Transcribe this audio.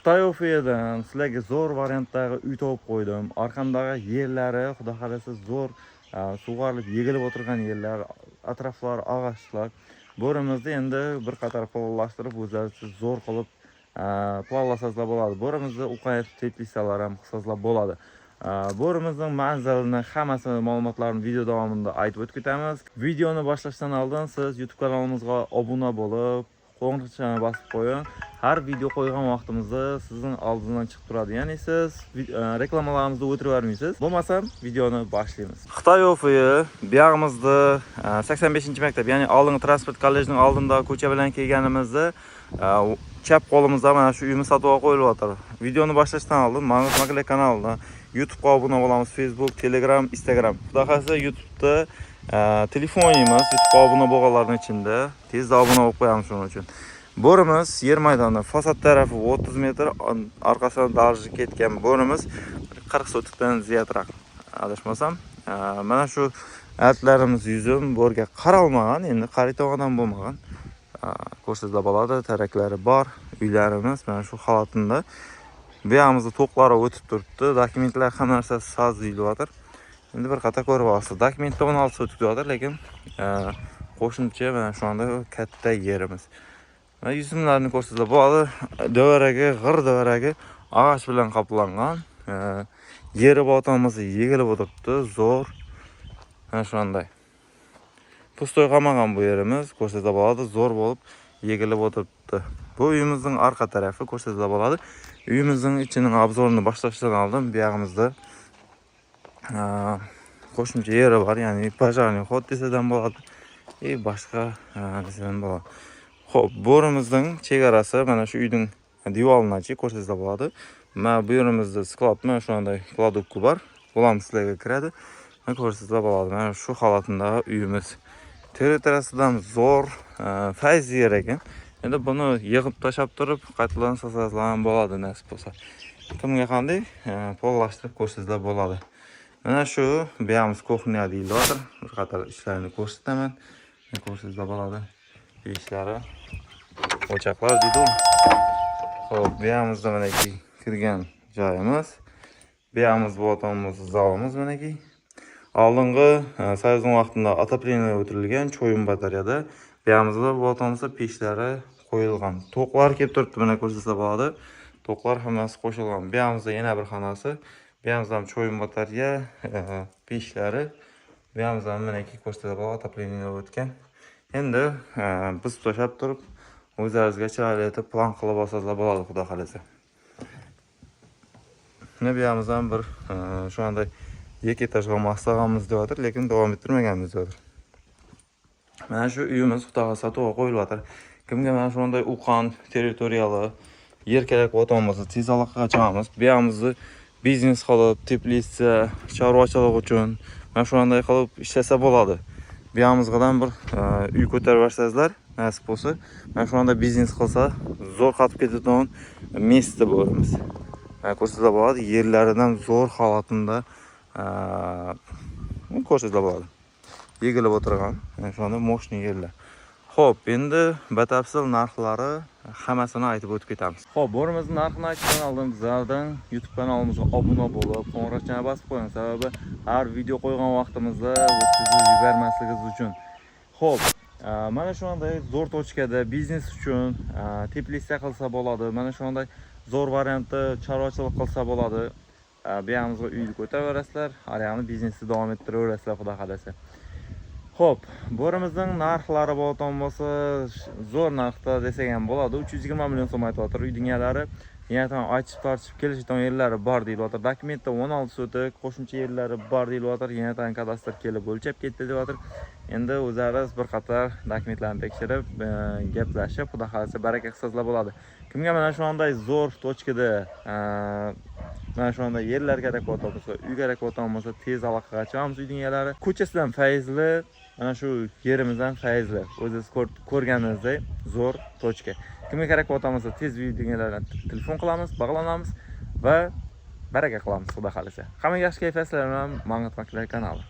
Xitoy ofidan sizlarga zo'r variantdagi uy topib qo'ydim. Orqamdagi yerlari, xudo xohlasa, zo'r sug'orilib yegilib o'tirgan yerlar, atroflari og'ochlar. Bo'rimizni endi bir qator planlashtirib, o'zlari zo'r qilib planlasangizlar bo'ladi. Bo'rimizni uqayib teplitsalar ham qilsangizlar bo'ladi. Bo'rimizning manzilini hammasini, ma'lumotlarini video davomida aytib o'tib ketamiz. Videoni boshlashdan oldin siz YouTube kanalimizga obuna bo'lib, qo'ng'iroqchani bosib qo'ying. Har video qo'ygan vaqtimizda sizning oldingizdan chiqib turadi. Ya'ni siz reklamalarimizni o'tirib yubormaysiz. Bo'lmasam videoni boshlaymiz. Xitoy ofiyi buyog'imizda 85-maktab, ya'ni oldingi transport kollejining oldinda ko'cha bilan kelganimizda chap qo'limizda mana shu uyimiz sotib qo'yilyapti. Videoni boshlashdan oldin Mang'it Makala kanalida YouTube'ga obuna bo'lamiz, Facebook, Telegram, Instagram. Xudo xohlasa, YouTube'da telefonimiz YouTube'ga obuna bo'lganlarning ichida tezda obuna bo'lib qo'yamiz shuning uchun. Bo'rimiz yer maydoni fasad tarafi 30 metr, orqasidan darji ketgan bo'rimiz 40 sotikdan ziyodroq, adashmasam. Mana shu atlarimiz yuzim bo'rga qaralmagan, endi qaraydigan ham bo'lmagan. Ko'rsatsa bo'ladi, teraklari bor, uylarimiz mana shu holatida. Bu yog'imizda to'qlari o'tib turibdi, dokumentlar, hamma narsasi soz deyilyapti. Endi bir qator ko'rib olasiz. Dokumentda 16 sotik deyapti, lekin qo'shimcha mana shu anda katta yerimiz. Mana yuzimlarni ko'rsatsa bo'ladi. Devaragi, g'ir devaragi og'och bilan qoplangan. Yeri bo'lsa yegilib o'tiribdi, zo'r. Mana shunday. Пустой qolmagan bu yerimiz, ko'rsatsa bo'ladi, zo'r bo'lib yegilib o'tiribdi. Bu uyimizning orqa tarafi, ko'rsatsa bo'ladi. Uyimizning ichining обзор ini boshlashdan oldin bu yog'imizda qo'shimcha yeri bor, ya'ni пожарный ход desadan bo'ladi. И boshqa desadan bo'ladi. Xo'p, bo'rimizning chegarasi mana shu uyning devorini ko'rsatsa bo'ladi. Mana bu yerimizda склад, mana shunday кладовка bor. Bular sizlarga kiradi. Mana, ko'rsatsa bo'ladi. Mana shu holatida uyimiz. Territoriyasidan zo'r, fayz yer ekan. Endi buni yig'ib tashlab turib, qaytadan solsangizlar ham bo'ladi, nasib bo'lsa. Kimga qanday planlashtirib ko'rsangizlar bo'ladi. Mana shu buyamiz кухня deyilyapti. Bir qator ishlarni ko'rsataman. Ko'rsangizlar bo'ladi. Ishlari, o'choqlar deydi u. Xo'p, buyamizda manaki kirgan joyimiz. Buyamiz bo'lsa zalimiz manaki. Oldingi Soyuzning vaqtida отопление o'tirilgan cho'yin batareyada. Buyamizda bo'lsa pechlari qo'yilgan. To'qlar kelib turibdi, mana, ko'rsatsa bo'ladi. To'qlar hammasi qo'shilgan. Buyamizda yana bir xonasi. Buyamizda ham cho'yin batareya, pechlari. Buyamizda ham manaki ko'rsatsa bo'ladi, отопление o'tgan. Endi biz tashlab turib, o'zlaringizga chiroyli etib plan qilib olsangizlar bo'ladi, xudo xohlasa. Mana bu yog'imizdan bir shu anda ikki etajga maslag'amiz deyapti, lekin davom ettirmaganmiz deyapti. Mana shu uyimiz, xudo xohlasa, sotuvga qo'yilyapti. Kimga mana shunday uqon territoriyali yer kerak bo'lgan bo'lsa, tez aloqaga chiqamiz. Bu yog'imizni biznes qilib, teplitsa, chorvachilik uchun mana shunday qilib ishlasa bo'ladi. Bu yog'imizdan bir uy ko'tarib bersangizlar, nasib bo'lsa, mana shunday biznes qilsa, zo'r qotib ketadigan место bo'lamiz. Mana, ko'rsatsa bo'ladi, yerlaridan zo'r holatida ko'rsatsa bo'ladi. Yegilib o'tirgan, mana shunday мощный yerlar. Xo'p, endi batafsil narxlari hammasini aytib o'tib ketamiz. Xo'p, bo'rimizni narxini aytishdan oldin bizlardan YouTube kanalimizga obuna bo'lib, qo'ng'iroqchani bosib qo'ying. Sababi har video qo'ygan vaqtimizda o'tkazib yubormasligingiz uchun. Xo'p, mana shunday zo'r точка da biznes uchun teplitsa qilsa bo'ladi. Mana shunday zo'r variantda chorvachilik qilsa bo'ladi. Bu yog'imizga uyni ko'taraverasizlar, har biznesni davom ettiraverasizlar, xudo xohlasa. Xo'p, bo'rimizning narxlari bo'lgan bo'lsa, zo'r narxda desak ham bo'ladi. 320 million so'm aytyapti uyning egalari. Yana aytishib tortishib kelishadigan yerlari bor deyilyapti. Dokumentda 16 sotik, qo'shimcha yerlari bor deyilyapti. Yana kadastr kelib o'lchab ketdi deyapti. Endi o'zlari bir qator dokumentlarni tekshirib, gaplashib, xudo xohlasa, baraka qilsangizlar bo'ladi. Kimga mana shunday zo'r точка da mana shunday yerlar kerak bo'lgan bo'lsa, uy kerak bo'lgan bo'lsa, tez aloqaga chiqamiz uyning egalari. Ko'chasidan fayzli, mana shu yerimizdan fayzli. O'zingiz ko'rganingizdek zo'r точка. Kimga kerak bo'lgan bo'lsa, tez uyning egalaridan telefon qilamiz, bog'lanamiz va baraka qilamiz, xudo xohlasa. Hammaga yaxshi kayfiyat, sizlar bilan Mang'it Maklar kanali.